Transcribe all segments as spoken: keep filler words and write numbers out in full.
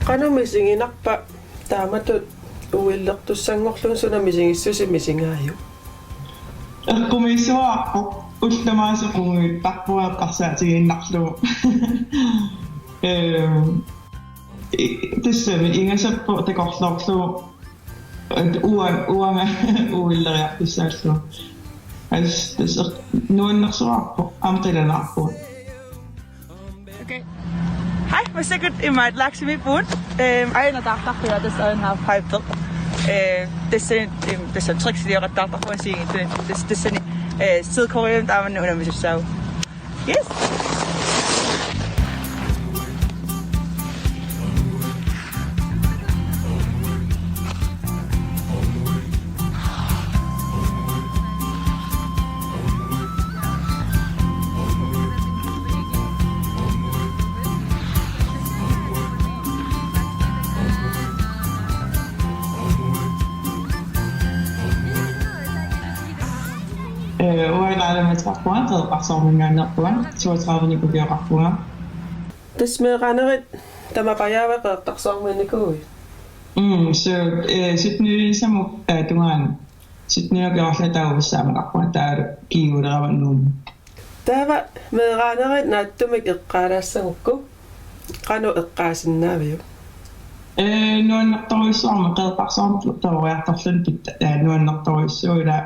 Qanoq misiginarpa taamatut uillertussanngorlugu, suna misigissusi misigaajuk? Eqqumiitsuararpoq, ullut tamaasa qungujuttarpunga eqqarsaatigiinnarlugu. Ehm, i-, tassami ingasappoq takorloorlugu, at uan-, uanga uilleriartussaallugu. As, tassa nuannersuararpoq, aamma qilanaarpunga. Okay. Hej, massakkut imaat Lakshmi-puut. Øhm, aajuna taartarpunga, tassa aajuna half pipe. Øh, tassa, øhm, tassa tricks, de har taartarpunga, sige, det, det, det er sådan, øh, sidekorium, der er man under, hvis jeg så. Yes. Øh, uanga Laila Mette-qarpunga, Qeqertarsuarminngaanneerpunga, toogtredive-nik ukioqarpunga. Tassa meeraanerit tamapajaava Qeqertarsuarmiinnikuuit? Mm, so, øh, sytten-ilisamut, øh, tungaanut. Sytten-inik ukioqarlunga taava U S A-mut aqqutaa, taava G U-lerama Nuummut. Taava meeraanerit naatsumik eqqaalaassagukku, qanoq eqqaasinnaaviuk? Øh, nuannertorujussuarmik, Qeqertarsuarmut peroriartorluni pit-, øh, nuannertorujussuuvoq, ila,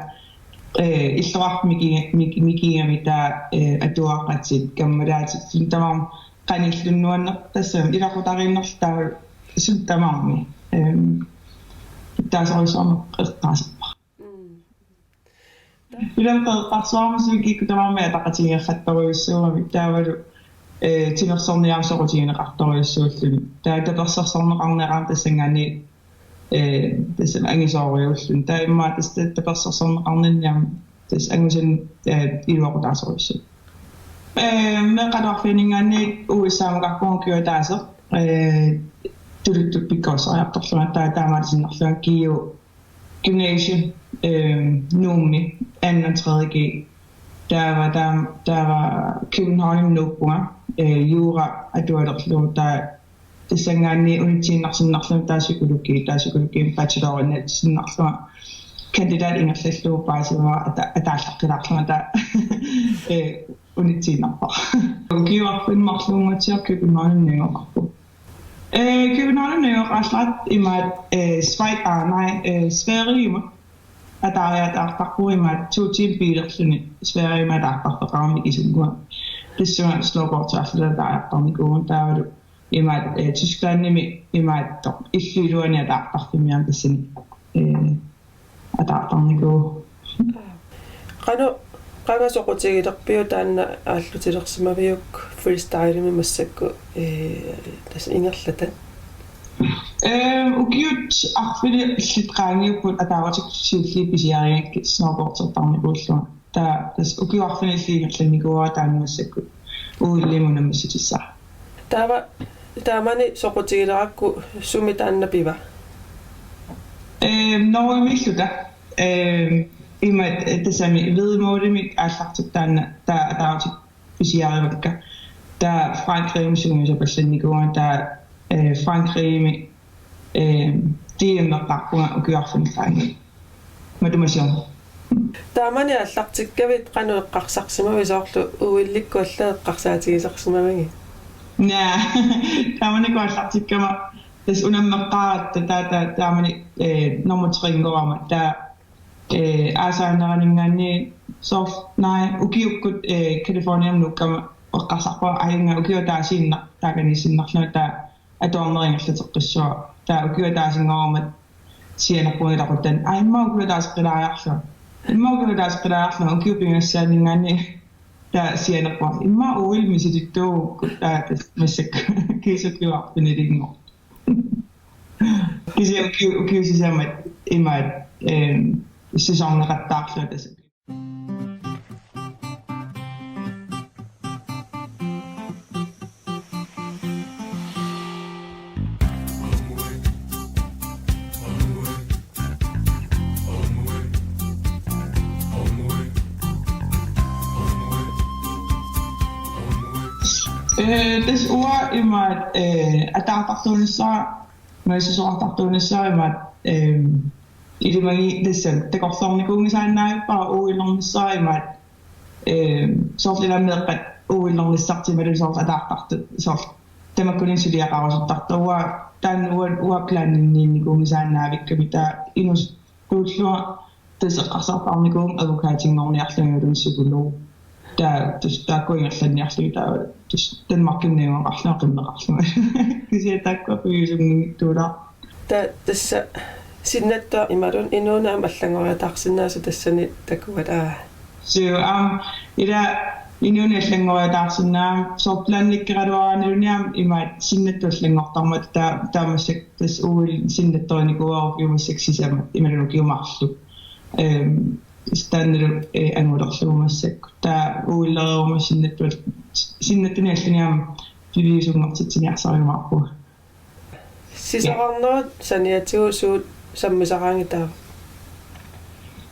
øh, illoqarfik miki-, miki-, mikigami taava, øh, atuaqatit, kammalaatit, suut tamarmik qanilluni nuanner-, tassami ilaqutariinnerlu taava suut tamarmik. Øhm, taasorujussuarmik eqqaasarpara. Mm. Ilami Qeqertarsuarmi suut kikkut tamarmik ataqatigiiffittorujussuugamik, taavalu, øh, timersorniarneq soqutigineqartorujussuulluni. Taava tapersersorneqarnera tassanngaanniit, øh, tassami angisoorujussuulluni. Taava immaqa tassa tapersersorneqarninni aamma tassa angusanik, øh, iluaqutaasorujussuuvoq. Øh, meeqqat atuarfianninngaanniit U S A-mut aqqutaa ukioq ataaseq, øh, tuluttut pikkorissariartorlunga, taava taamaaliinnarlunga G U Gymnasium, øh, Nuummi anden og tredje G. Taava, taava, taava Københavnimi nuuppunga, øh, jura atualerlugu, taava tassanngaanniit unitsiinnarsinnarlunga taava psykologi, taava psykologiimi bachelor ingerlatsiinnarlunga, kandidat ingerlallugu paasivara ata-, ataallaqqilaarlunga taava, øh, unitsiinnarpara. Ukioq arfineq-marluunngooq Københavnimi najugaqarpunga. Øh, Københavnimi najugaqallaratsigit imaat, øh, Schweiz, ah, nej, øh, Sverigemi ataariataartarpunga, imaat to timer biilerluni Sverigemi ataartarfeqarami isunnguaq. Tassunga snowboard saaffilertaariartarnikuuvunga, taavalu imaat, øh, Tysklandimi imaattoq illup iluani ataartarfimmi aamma tassani, øh, ataartarnikuuvoq. Qanoq, qanga soqutigilerpiuk taanna aallutilersimaviuk freestylemi massakkut, øh, tassa ingerlatat? Øh, ukiut arfineq-illit qaangiupput ataavartik siulliit pisiarigakkit snowboardertarnikuullunga. Taava tassa ukiut arfineq-illit ingerlannikuuara taanna massakkut O L-imut unammissutissaaq. Taava, taamani soqutigilerakku sumi taanna piva? Øhm, Norgemiilluta. Øhm, imaat, øh, tassami væddemålimik aallartippoq taanna, taava ataavartik pisiarivakka. Taava Frankrigimi sungiusapallannikuuvunga, taava, øh, Frankrigimi, øh, D M-eqqaarpunga ukioq arfineq-illit qaangiupput. Matuma siorna. Taamani aallartikkavit qanoq eqqarsarsimavit, soorlu O L-ikkut allaat eqqarsaatigisarsimavigit? Naa, taamanikkut aallartikkama tassa unammeqqaaratta, taava, taava, taamani, øh, nummer tre-nngorama, taava, øh, aasaaneraninngaanniit soorlu, nej, ukiukkut, øh, Californiami nuukkama eqqarsarpara, ajunga ukioq ataasiinnaq taakaniissinnarlunga, taava atuarneq ingerlateqqissuara. Taava ukioq ataasinngormat sianerpunga ilaquttat: Aa, immaqa ukioq ataaseq qilaariarlunga. Immaqa ukioq ataaseq qilaariarlunga, ukiut pingasut saanninngaanniit taava sianerpunga: Immaqa O L-i misilittuuvugut, taava tassa massakkut kiisa ukioq arfineq-ilinngortoq. Kisianni ukiut, ukiut sisamat imaat, øhm, sæsoneqattaarlunga tassa. Eh, tassa uanga imaattoq, eh, ataartartuunissara, nuissisoqartartuunissara imaattoq, eh, ilimagi tassa takorloornikuunngisaannarpara uagut illernissara imaattoq, eh, soorlu ilaa meeqqat uagut illernissartik imaluunniit soorlu ataartartut, soorlu tamakkuninnga suliaqarusuttartut uanga taanna uanga, uanga planinniinnikuunngisaannavikkami taava inus- Kuullua tassa eqqarsartarnikuuvunga advokatinngorniarlunga imaluunniit psykolog. Taava tassa taakku ingerlanniarlugit taava tassa Danmarkimi najugaqarlunga qimmeqarlunga. Kisianni taakkua piviusunngitsuulaarput. Ta-, tassa sinnattoq imaluunniit inuuneq aamma allanngoriataarsinnaasoq tassani takuat, aa. Suu, aamma ila inuuneq allanngoriataarsinnaammat soorlu plannikkeraluaraanniluunniit aamma imaattoq sinnattoq allanngortarmata taa-, taamaassik tassa uagut sinnattorinikuuara ukiut massakkut sisamat imaluunniit ukiut marluk. Ehm, tassa taannalu, eh, angulerlugu massakkut. Taava uagut illereeruma sinnattual-, sinnattunik allani aamma piviusunngortitsiniarsariumaarpunga. Sisorarnerup saniatigut suut sammisaraangat taava?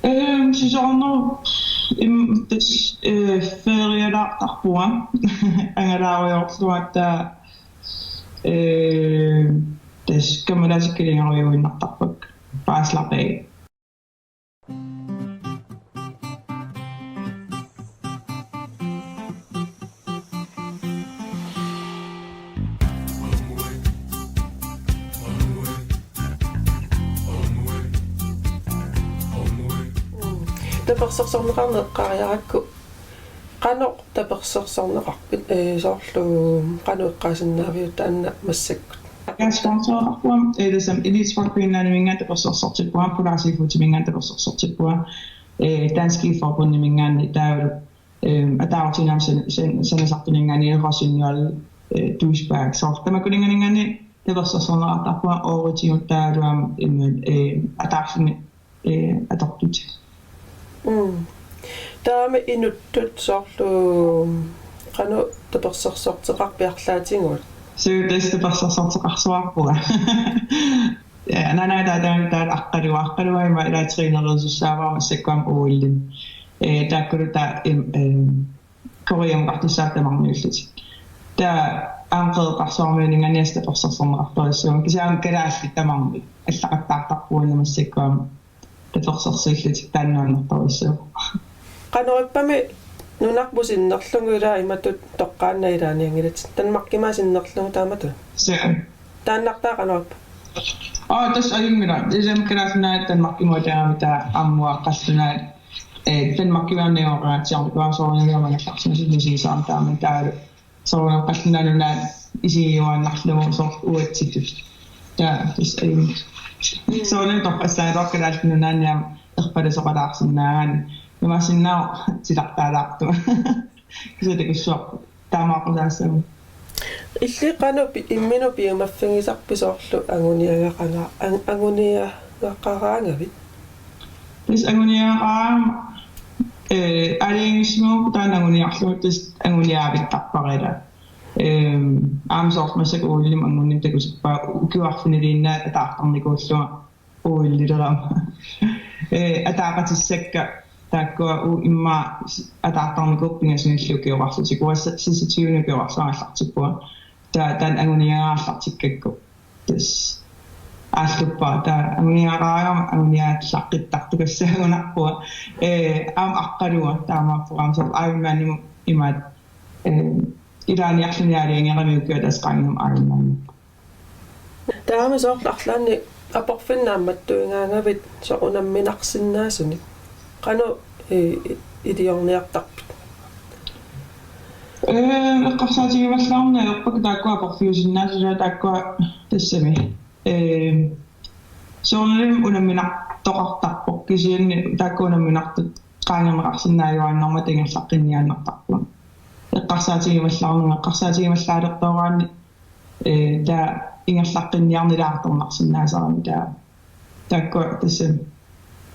Ehm, sisorarnerup im-, tassa, eh, ferialaartarpunga. Angalaarujoorlunga taava, eh, tassa kammalaatikkalingarujuinnartarpakka. Bare slappe af. Tapersersorneqarneq eqqaariarakku, qanoq tapersersorneqarpit, ee, soorlu qanoq eqqaasinnaaviuk taanna massakkut? Taava sponsoreqarpunga, ee, tassami Elite Sport Greenlandiminngaanniit tapersersortippunga, Polar Seafoodiminngaanniit tapersersortippunga, ee, Dansk Skiforbundiminngaanniit taavalu, ee, ataarutinik aamma san-, san-, sanasartuninngaanniit Rossignol, ee, Duisburg. Soorlu tamakkuninngaanniit tapersersorneqartarpunga oorutigut taavalu aamma imaattoq, ee, ataarluni, ee, atortutit. Mm. Taava inuttut soorlu qanoq tapersersorteqarpit arlaatigut? Suu, tassa tapersersorteqarsuarpunga. Ja, anaanaga taava taanna taanna aqqaluga, aqqaluga ima ilaa træneriusussaavara massakkut aamma O L-imi. Ee, taakkulu taava im-, em, Koreamukartussaavoq tamarmiullutik. Taava aamma Qeqertarsuarmiuninngaanniit tapersersorneqartorujussuuvunga. Kisianni aamma kalaallit tamarmik allaqattaartarpugut massakkut aamma tapersersuillutik taanna annertorujussuuvoq. Qanoq ippami nunarput sinnerlugu ilaa imatut toqqaannaq ilaannianngilatit? Danmarkimut sinnerlugu taamatut? Suu. Taannartaa qanoq ippa? Aa, tassa ajunngilaq. Ilami Kalaallit Nunaat Danmarkimut taagami taava aamma uanga qallunaat, eh, Danmarkimiunneq oqaatsiarnikuuara soorunami angerlarsimasut misigisarami taama taavalu soorunami qallunaat nunaat isigiuaannarlugu soorlu uatsitut. Taava tassa ajunngilaq. Soorunami torrassaagaluarpoq Kalaallit Nunaanni aamma erpalasoqalaarsinnaagaanni. Imaassinnaavoq titartaalaartunga. Kisianni takussuarput. Taamaaqqusaassagut. Illit qanoq pi-, imminut piumaffigisarpit soorlu anguniagaqanga-, ang-, anguniagaqaraangavit? Tassa anguniagaqaraangama, eh, aalajangissimagukku taanna anguniarlugu tassa anguniaavittarpara ilaa. Ehm, aamma soorlu massakkut O L-imi angunnimmat takusippara ukioq arfiniliinnaat ataartarnikuullunga O L-ilerama. Eh, ataaqatissakka taakkua uagut immaqa ataartarnikuupput pingasunillu ukioqarlutik. Uanga seksogtyvenik ukioqarlunga aallartippunga. Taava taanna anguniagara aallartikkakku tassa aalluppara. Taava anguniagaqaraangama anguniallaqqittartukassaagunarpunga. Eh, aamma aqqaluga taamaappoq aamma soorlu Ironmanimut imaattoq, eh, ilaaniarluni aalajangerami ukioq ataaseq qaangiummut Ironmanimut. Taava soorlu arlaannik aporfinnut naammattuigaangavit soorlu unamminarsinnaasunik. Qanoq, eh, iliorniartarpit? Eh, eqqarsaatigivallaarneq ajorpakka taakkua aporfiusinnaasut taakkua tassami. Eh, soorunalimi unamminartoqartarpoq kisianni taakkua unamminartut qaangerneqarsinnaajuaannarmata ingerlaqqinniaannartarpunga. Eqqarsaatigivallaarnanga, eqqarsaatigivallaalertooraanni, eh, taava ingerlaqqinniarneq ilaartornarsinnaasarami taava. Taakkua tassami,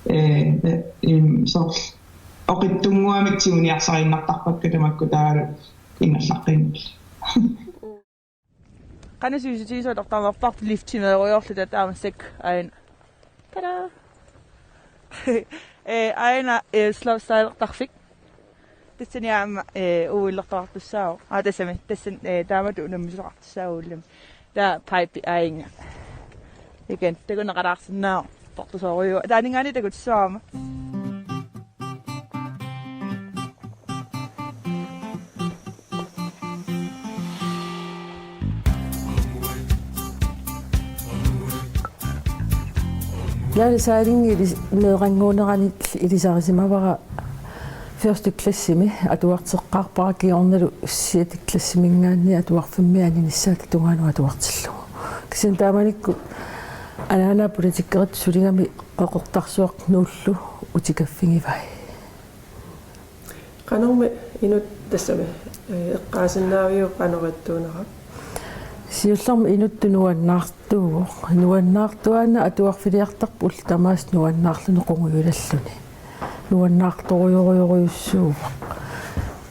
eh, eh, im, soorlu oqitsunnguamik tiguniarsariinnartarpakka tamakku taavalu ingerlaqqinngillat. Qanoq sivisutigisoq atortarnerparput liftimeerujoorluta taava massakkut aajuna. Tada! Eh, aajuna, eh, slopestylertarfik. Tassani aamma, eh, uillertoqartussaavoq. Aa, tassami. Tassani, eh, taamatut unammisoqartussaavoq uillumi. Taava pipe aajuna. Iken, takuneqalaarsinnaavoq. Taaninngaanniit takutissavarma. Naali Seilingi ilis-, meerannguunerani ilisarisimavara første klassimi atuarteqqaarpara kingornalu sjette klassiminngaanniit atuarfimmi aninissaata tungaanut atuartillugu. Kisianni taamanikkut anaanaga politikeritut suligami Qeqertarsuaq Nuullu utikaffigivai. Qanormi inuk tassami, eh, eqqaasinnaaviuk qanoq ittuunersoq? Siullermik inuttut nuannaartuuvoq. Nuannaartuaannaq atuarfiliartarpoq ullut tamaasa nuannaarluni qungujulalluni. Nuannaartorujorujorujussuuvoq.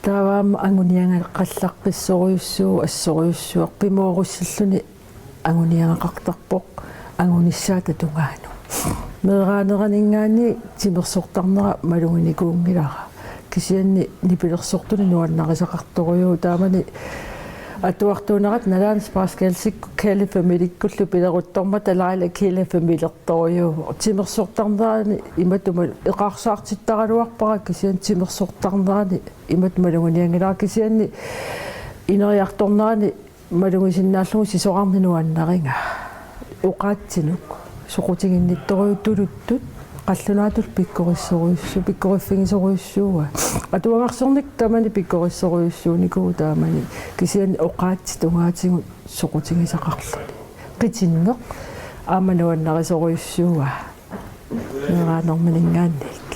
Taava aamma anguniagaqallaqqissorujussuuvoq, assorujussuaq pimoorussilluni anguniagaqartarpoq angunissaata tungaanut. Meeraaneraninngaanniit timersortarnera maluginikuunngilara. Kisianni nipilersortuni nuannarisaqartorujuuvoq taamani atuartuunerata nalaani spaaskaalsikkut kæledymilikkullu pileruttormata Laila kæledymilertorujuuvoq. Timersortarnerani imatut eqaarsaartittaraluarpara kisianni timersortarnerani imatut maluginianngilara kisianni ineriartornerani malugisinnaallugu sisorarneq nuannariga. Oqaatsinut soqutiginnittorujuuvoq tuluttut qallunaatut pikkorissorujussu-, pikkoriffigisorujussuuaa. Atuagarsornikkut taamani pikkorissorujussuunikuuvoq taamani. Kisianni oqaatsit tungaatigut soqutigisaqarluni. Qitinneq aamma nuannarisorujussuuaa. Meeraanerminngaanniit.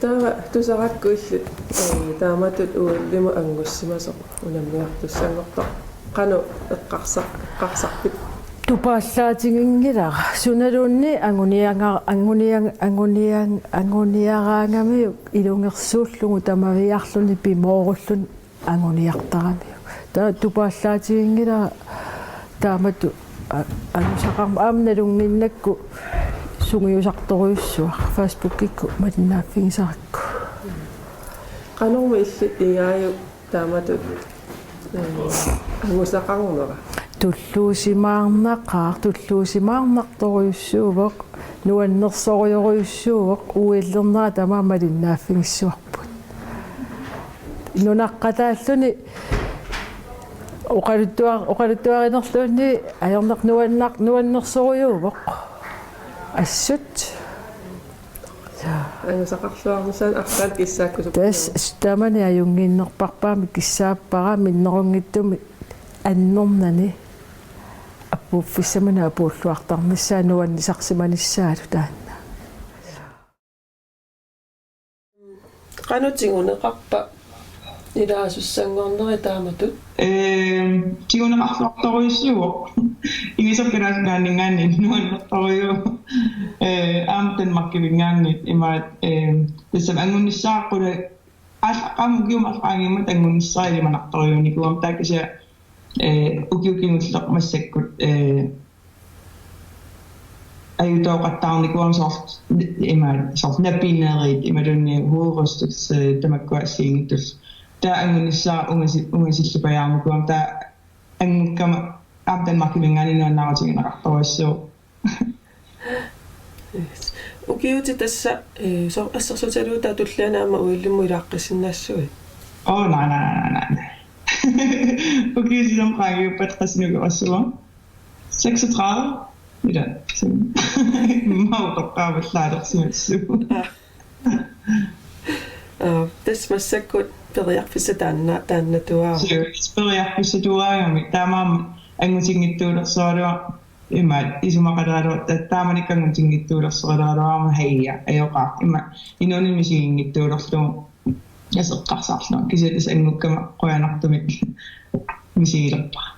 Taava tusarakku illit, eh, taamatut OL-imut angusimasoq unammiartussanngortoq. Qanoq eqqarsa-, eqqarsarpit? Tupaallaatiginngilara. Sunaluunniit anguniaga-, anguniag-, anguniag-, anguniaraangamiuk ilungersuullugu tamaviaarluni pimoorulluni anguniartaramiuk. Taava tupaallaatiginngilara taamatut a-, angusaqarmat aamma nalunnginnakku sungiusartorujussuaq Facebookikkut malinnaaffigisarakku. Qanormi illit igaajuk taamatut, eh, angusaqarnera? Tulluusimaarnaqaaq, tulluusimaarnartorujussuuvoq, nuannersorujorujussuuvoq, OL-ernera tamaat malinnaaffigissavarput. Nunaqqataalluni oqaluttuar-, oqaluttuarinerluunniit ajornaq nuannar-, nuannersorujuuvoq. Assut. Angusaqarluarnissaat arlaat kissaakkusuppunga. Tassa taamani ajunnginnerparpaami kissaappara minnerunngitsumik annernani apuuffissamani apuulluartarnissaa nuannisarsimanissaalu taanna. Qanoq tiguneqarpa ilaasussanngorneri taamatut? Ehm, tiguneqarluartorujussuuvoq. Igisaq kalaallit nunaanninngaanniit nuannertorujuuvoq. Eh, aamma Danmarkiminngaanniit imaat, ehm, tassami angunissaa qula-, aal-, aamma ukiumut qaangiummata angunissaa ilimanartorujuunikuugama taava kisianni, eh, ukioq kingulleq massakkut, eh, ajutooqattaarnikuugama soorlu ima, soorlu napinerit imaluunniit hovedrystelse, eh, tamakkua assigiinngitsullu. Taava angunissaa ungasi-, ungasillipajaarnikuugama taava angukkama aamma Danmarkiminngaanniit nuannaarutigineqartorujussuuvoq. Yes. Ukiutit tassa, eh, so-, assersuutigalugu taava tulliani aamma OL-imut ilaaqqissinnaassuit? Åh, nej, nej, nej, nej, nej. Ukiut sisamat qaangiuppata qassinut oqassuunga? Seksogtredive? Ila, sådan. Mautoqqaavallaalersumissuu. Aa, tassa massakkut periarfissaq taanna, taannatuaa. Suu, periarfissatuaagami. Taamaammat angutinngitsuulersoraluarama ima isumaqaleraluarama, ta-, taamanikkut angutinngitsuulersoraluarama haja, ajoqaaq. Ima inuuninni misiginngitsuulerlugu aseqqarsarlunga. Kisianni tassa angukkama qujanartumik misigilerpara.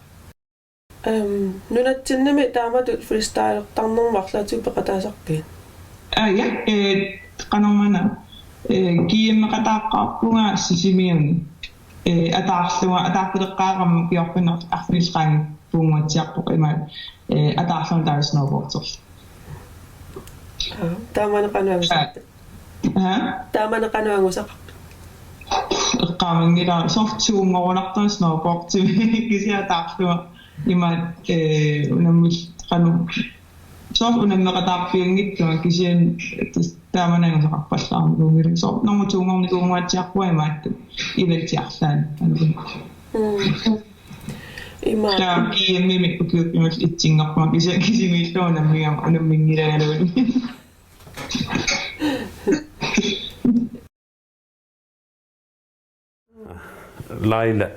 Ehm, nunatsinnimi taamatut freestylertarnermut arlaatigut peqataasarpit? Aa, ja, eh, qanormaana, eh, GM-eqataaqqaarpunga Sisimiuni. Eh, ataarlunga, ataarfileqqaarama ukiorpaaluit arfinillit qaangiupput uatsiarpoq ima, eh, ataarlunga taava snowboarderlunga. Aa, taamani qanoq angusaqarpit? Aa? Taamani qanoq angusaqarpit? eqqaamanngilara soorlu suunngorunartoq snowboardimi kisianni taarlunga imaat, eh, unammil-, qanoq soorlu unammeqataarfianngitsunga kisianni tassa taamani angusaqarpallaarnikuunngilanga. Soorlu normu toornikuunnguatsiarpunga imaattut ilaltiarlaani. Mm. Ima. Taava G M-imi ukiup imaluunniit itsinngorpunga kisianni kisimiillunga unammigama unamminngilagaluunniit. Laila,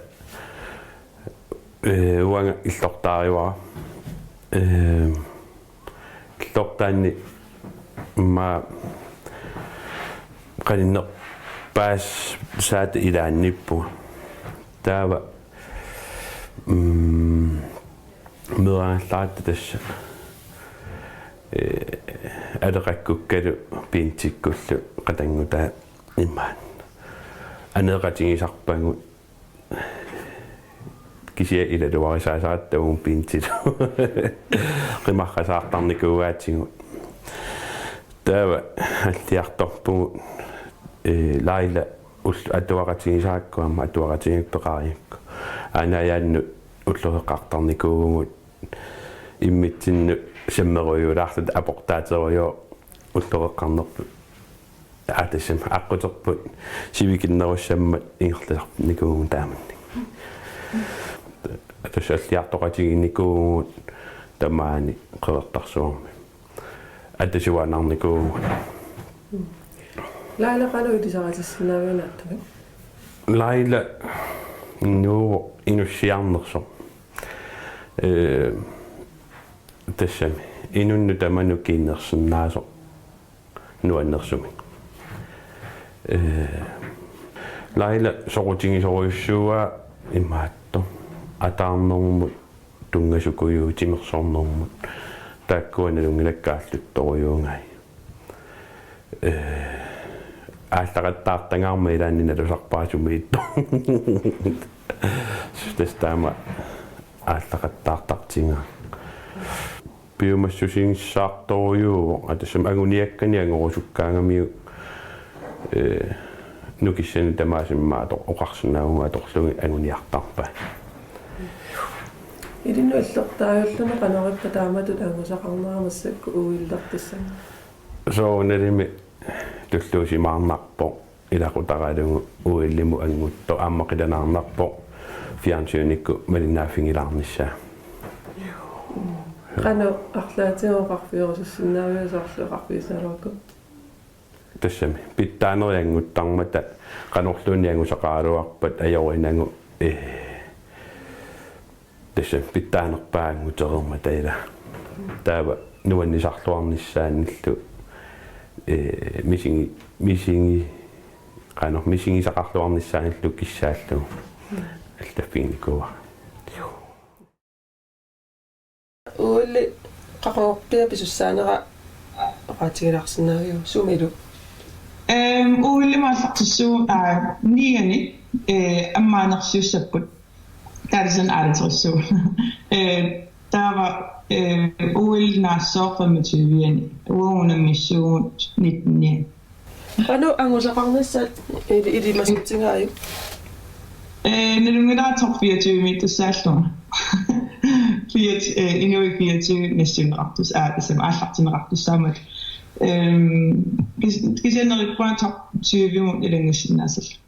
eh, uanga illortaarivara. Eh, illortaanni immaqa qaninnerpaassaata ilaanniippunga. Taava, mm, meeraagallaratta tassa, eh, aleqakkukkalu piintikkullu qatanngutaa imaat aneeqatigisarpagut kisianni ilaluarisaasaratta uagut piintilu qimarrasaartarnikuugaatigut. Taava alliartorpugut, eh, Laila ullut atuaqatigisarakku aamma atuaqatigiit peqarigakku. Aana ajaannut ulloqeqqartarnikuuvugut immitsinnut sammerujuulaarluta aportaaterujuuvoq ulloqeqqarnerput. Aa, tassami aqquterput sivikinnerussammat ingerlasarnikuuvugut taamannak. Tassa alliartoqatiginikuuvugut tamaani Qeqertarsuarmi. Atasiuaannarnikuuvugut. Laila qanoq ilisaritissinnaaviuk naatsumik? Laila nuuvoq inussiarnersoq. Eh, tassami inunnut tamanut kiinnersinnaasoq nuannersumik. Eh, Laila soqutigisorujussuuaa imaattoq ataarnermut tunngasukujuuvoq timersornermut. Taakkua nalunngilakka aalluttorujuugai. Eh, aallaqattaartangaarmat ilaanni nalusarpara sumiittoq. Tassa taama aallaqattaartartigaaq. Piumassusigissaartorujuuvoq, aa, tassami anguniakkani angorusukkaangamiuk, eh, nukissanik tamaasa immaqa ato-, oqarsinnaavugut atorlugit anguniartarpai. Ilinnut illortaajulluni qanoq ippa taamatut angusaqarnera massakkut O L-ertussani? Soorunalimi tulluusimaarnarpoq. Ilaqutaralugu O L-imut anguttoq aamma qilanaarnarpoq fjernsynikkut malinnaaffigilaarnissaa. Qanoq arlaatigut oqarfiorusussinnaaviuk soorlu oqarfigisagaluarukku? Tassami pitsaanerit anguttarmata qanorluunniit angusaqaraluarpat ajorinagu, eh, tassa pitsaanerpaat angutereermata ila. Taava nuannisarluarnissaanillu, eh, misigi-, misigi-, qanoq misigisaqarluarnissaanillu kissaallugu allaffiginikuuara. O L-i qaqugorpiaq pisussaanera oqaatigilaarsinnaaviuk sumilu? Ehm, O L-imut aallartissuugut, aa, niani, eh, ammaanersiussapput. Taava tassa aalaterissuugut. Eh, taava, eh, O L naassooq femogtyve-ani. Uagut unammissuugut nitten-iani. Qanoq angusaqarnissat ili-, ilimasatigaajuk? Eh, nalunngilara top fireogtyve-miittussaallunga. Fireogtyve, eh, inuit fireogtyve nassuunneqartus-, aa, tassami aallartinneqartussaammat. Ehm, kis-, kisianni neriuppunga top tyve-mut ilanngussinnaassallunga.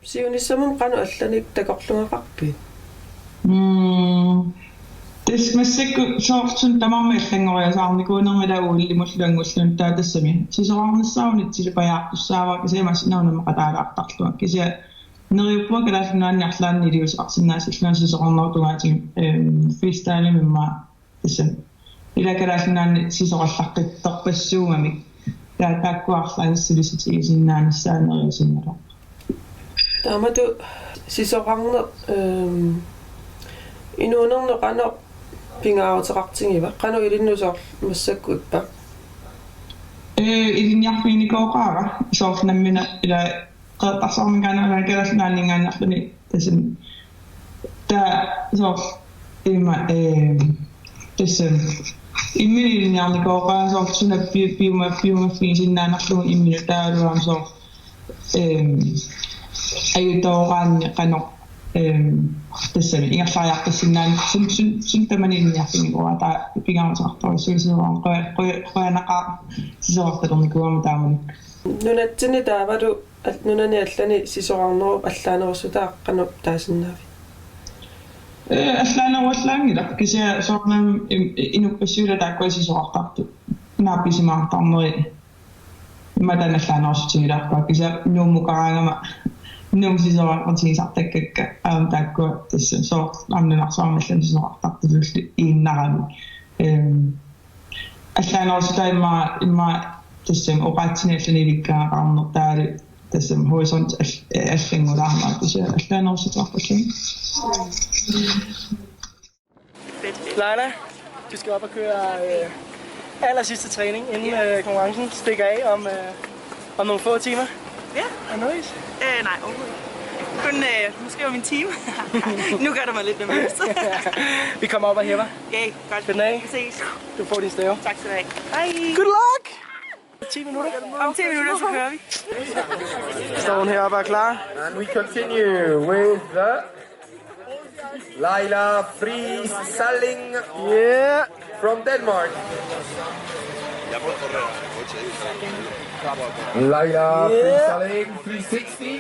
Siunissamut qanoq allanik takorluugaqarpit? Mm. Tassa massakkut soorlu tamarmik allanngoriasaarnikuunermi taava uillimullu angulluni taava tassami. Sisorarnissaa unitsilipajaartussaavara kisianni massakkut una meqataalaartarlunga. Kisianni neriuppunga Kalaallit Nunaanni arlaanni iliuuseqarsinnaassallugu sisorarnerup tungaatigut, ehm, freestyle-imik immaqa tassami. Ila Kalaallit Nunaanni sisorallaqqittarpassuugamik. Taava taakkua arlaannik sulissutigisinnaanissaat neriusinnaalerpoq. Taamatut sisorarneq, ehm, inuunerni qanoq pingaaruteqartigiva? Qanoq ilinnut soorlu massakkut ippa? Ee, ilinniarfiginikooqaara soorlu nammineq ila Qeqertarsuarminngaanneerluni Kalaallit Nunaanninngaanneerluni tassami. Taava soorlu ima, ehm, tassami. Imminut ilinniarnikooqaara soorlu suna pi-, piuma-, piumaffigisinnaanerlugu imminut taavalu aamma soorlu, ehm, ajutooraanni qanoq, ehm, tassami ingerlariartassinnaanera suna, suna, suna tamaani ilinniarfiginikuuara taava pingaaruteqartorujussuuvoq sisorarneq quja-, quja-, qujanaqaaq sisorartalernikuugama taamanikkut. Nunatsinni taavalu al-, nunani allani sisorarnerup allaanerussutaaq qanoq taasinnaavit? Ee, allaaneruallaanngilaq kisianni soorunami im-, inuppassuit taakkua sisorartartut. Naappisimaartarneri. Immaqa taanna allaanerussutigilaarpara kisianni Nuummukaraangama Nuummut sisorartigisartakkakka aamma taakkua tassa soorlu aamma nunarsuarmi allani sisorartartutullu iinnaramik. Ehm, Allaanerussutaa immaqa, immaqa tassami oqaatsinik allani ilikkagaqarneq taavalu tassami horisont all-, allanngulaarneq kisianni allaanerussuteqarpalluni. Laila, du skal op og køre øh, aller sidste træning inden øh, konkurrencen stikker af om, øh, om nogle få timer. Ja. Er du nervøs? Øh, nej, overhovedet ikke. Kun øh, måske om en time. Nu gør du mig lidt nervøs. Vi kommer op og hæpper. Ja, godt. Good night. Vi ses. Du får din stave. Tak skal du have. Hej. Good luck! ti minutter. Om ti minutter, så kører vi. Står hun heroppe og er klar? And we continue with uh, Laila Fri Salling Yeah! from Denmark. Laila Fri Salling, three sixty.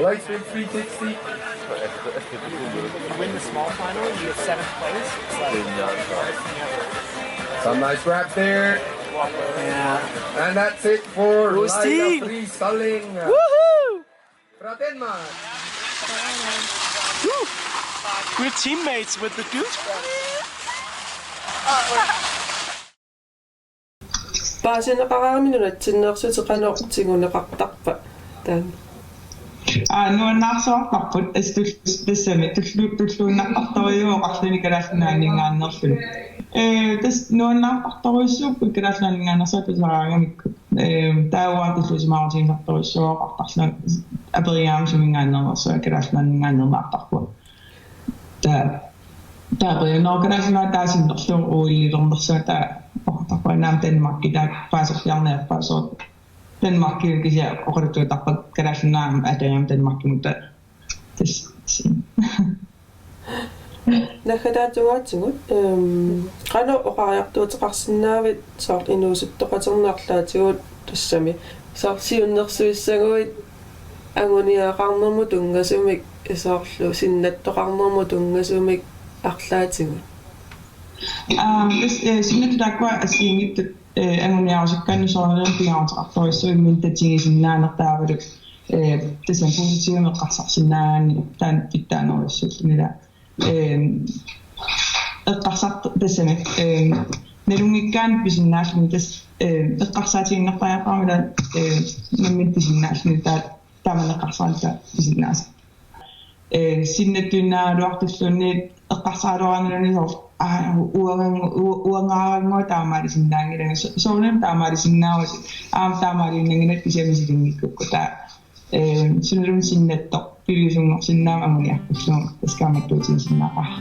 Lightweight three sixty. You win the small final, you get seventh place. Some nice grabs there. And that's it for Laila Fri Salling Woohoo! from Denmark. We're teammates with the dude. Paasineqaraangamik nunatsinneersut qanoq tiguneqartarpa taanna? Aa, nuannaarsuartarput, assut tassami tullu-, tulluinnartartorujuuvoq oqarluni Kalaallit Nunaanninngaanneerluni. Ee, tassa nuannaartartorujussuupput Kalaallit Nunaanninngaanneersuartut tusaraangamikkut. Ee, taava tulluusimaarutigisartorujussuuvoq oqartarlunga aperigaangama suminngaanneernersunga Kalaallit Nunaanninngaanneerniartarpunga. Taava taava Norge Kalaallit Nunaat taava sinnerlugu uillilernersunga taava oqartarpunga aamma Danmarki taava paaserliarniarpaa soorlu Danmarki kisianni oqaluttuuttarpakka Kalaallit Nunaat atagama Danmarkimut taava tassa. Naggataatigut, ehm, qanoq oqariartuuteqarsinnaavit soorlu inuusuttoqaterneq arlaatigut tassami. Soorlu siunnersuissaguit anguniagaqarnermut tunngasumik soorlu sinnattoqarnermut tunngasumik arlaatigut. Aa, tassa, ee, sinnattut taakkua assigiinngitsut, ee, anguniarusukkaanni soorunami pingaaruteqartorujussuuvoq imminut tatigisinnaaneq taavalu, ee, tassami positivimik eqqarsarsinnaagaanni taanna pitsaanerujussuulluni ila. Ee, eqqarsart-, tassami, ee, nalunngikkaanni pisinnaalluni tassa, ee, eqqarsaatiginnartariaqarami ila, ee, nammineq pisinnaalluni taava taamani eqqarsaralluta pisinnaasoq. Ee, sinnattuinnaagaluartulluunniit eqqarsaaraluaraluunniit soorlu, aa, uangang-, u-, uangaarannguaq taamaalisinnaanngilanga, so-, soorunami taamaalisinnaavasi, aamma taamaaliinnannginnakku kisianni misilinngikkukkit taava, ee, sunaluunniit sinnattoq piliusunngorsinnaammat anguniarpullugu tassa kaammattuutigisinnaaqaaq.